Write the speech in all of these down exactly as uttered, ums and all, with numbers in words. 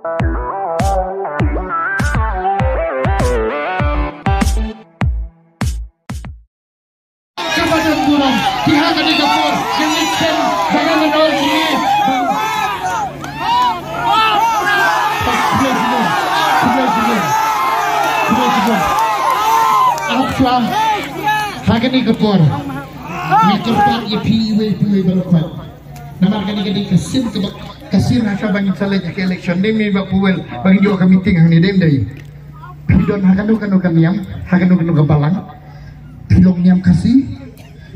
Kaba don burom, ki ha kane ka por, ki leit shen, ba ngan ong ïa ki. Khublei shibun, khublei shibun, khublei shibun. Ap shuwa, ha kane ka por, nga kyrpad ïa phi iwei pa iwei baroh khoit. Namar kane ka dei ka sien kaba, ka sien ha kaba ngin sa leit ha ka election. Dei ne Bah Powell ba ngin ïoh ka meeting hangne, dei ne ym dei? Phi don ha kano kano ka niam, ha kano kano ka balang, phi long niam Khasi,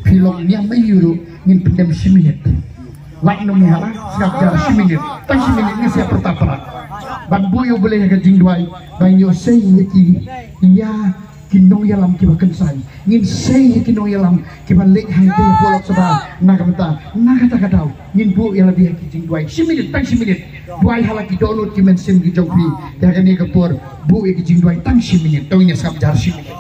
phi long niam aïu ruh, ngin pyndem shi minit. Lait nong ïa la, sngap jar shi minit, tang shi minit ngin sa pyrta pra. Ban buh ïa U Blei ha ka jingduwai, ban ïoh sei ïa ki, ïa ki nongïalam kiba kynsai. Ngin sei ïa ki nongïalam kiba leit hangtei hapoh Lok Sabha na ka bynta, na kata ka daw ngin buh ïa lade ha ki jingduwai. Shi minit, tang shi minit. Duwai ha la ki dohnud ki mynsiem ki jong phi. Te ha kane ka por buh ïa ki jingduwai tang shi minit. To ngin ïa sngap jar shi minit.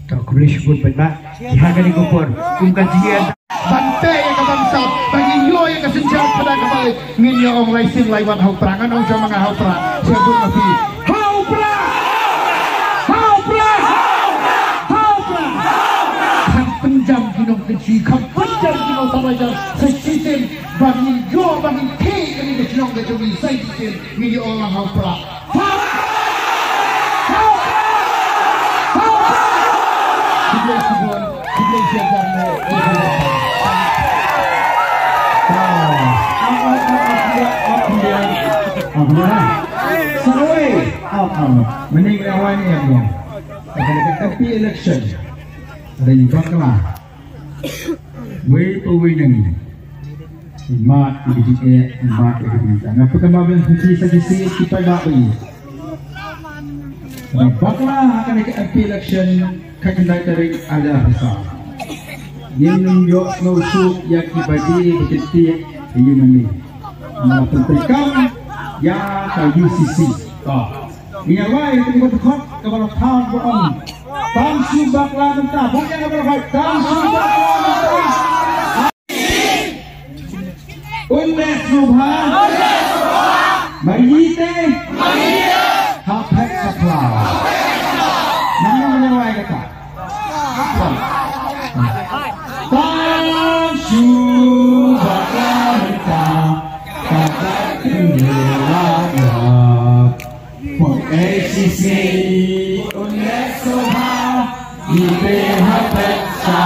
To, khublei shibun paidbah. Ki ha kane ka por kum ka jingïa ban teh ïa ka bamsap, ban ïoh ïa ka synshar khadar kaba leit. Ngin ïa ong lai sien lai wat ha u Prah, ngan ong sha ma nga ha u Prah. Sha bun ma phi. Ha u Prah! Ha u Prah! Ha u Prah! Kham pynjam ki nongkynshi, kham pynjam ki nongtharai jar. Sa shisien ba ngin ïoh, ba ngin khie kane ka shnong ka jong ngi sa shisien. Ngin ïa ong lang ha u Prah. Ha u Prah! Ha u Prah! Ha u Prah! Khublei shibun, khublei shihajar nguh. Sorry. Ap, ap. Mynne nga wan ïa mo. Ka M P election. Ada ni bakla. Wei pa wei na ngi. Mad ïa ka jingeh, mad ïa ka jingeh. Nga pyrkhat ba phi sa shisien kita ba ïa. Nga bakla ha kane ka M P election ka khyndai tarik ar hajar arphew saw. Ngin ym ïoh sngewsuk ïa ki ba die ba ki tiek ïa mane. Nga pyntrei kam ïa ka U C C. Ka Ngi ïa wai ïa kane ka dkhot kaba la phah ba ong. Tang shu bakla mynta, bad ïa kaba la phah, tang shu bakla mynta. Un leh sngewbha. Ma ngi te. Ha phet ha phlaw. Nang nang ïa wai kata. Tang shu bakla mynta. Kata kynja la ïa. Pong A C C, un leh sngewbha, ngi te ha phet sha